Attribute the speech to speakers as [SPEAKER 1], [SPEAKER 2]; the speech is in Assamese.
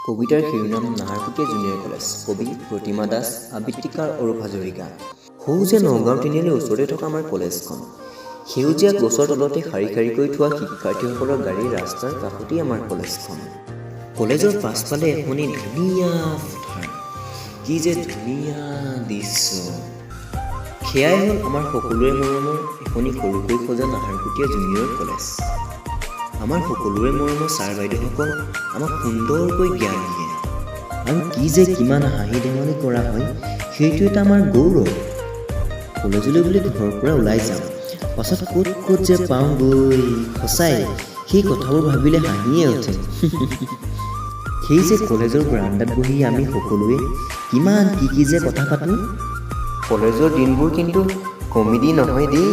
[SPEAKER 1] কবিতাৰ শিৰোনাম নাহৰকটীয়া জুনিয়ৰ কলেজ। কবি প্ৰতিমা দাস, আবৃত্তিকাৰ অৰূপ হাজৰিকা। সৌ যে নগাঁও তিনিআলিৰ ওচৰতে থকা আমাৰ কলেজখন। সেউজীয়া গছৰ তলতে শাৰী শাৰীকৈ থোৱা শিক্ষাৰ্থীসকলৰ গাড়ীৰ ৰাস্তাৰ কাষতেই আমাৰ কলেজখন। কলেজৰ পাছফালে এখনি ধুনীয়া পথাৰ। কি যে ধুনীয়া দৃশ্য! সেয়াই হ'ল আমাৰ সকলোৰে মৰমৰ এখনি সৰুকৈ সজা নাহৰকটীয়া জুনিয়ৰ কলেজ। আমাৰ সকলোৰে মৰমৰ ছাৰ বাইদেউসকল আমাক সুন্দৰকৈ জ্ঞান দিয়ে আৰু কি যে কিমান হাঁহি ধেমালি কৰা হয়, সেইটো এটা আমাৰ গৌৰৱ। কলেজলৈ বুলি ঘৰৰ পৰা ওলাই যাওঁ, পাছত ক'ত ক'ত যে পাওঁগৈ, সঁচাই সেই কথাবোৰ ভাবিলে হাঁহিয়ে উঠে। সেই যে কলেজৰ বাৰাণ্ডাত বহি আমি সকলোৱে কিমান কি কি যে কথা পাতোঁ। কলেজৰ দিনবোৰ কিন্তু কমেডি নহয় দেই।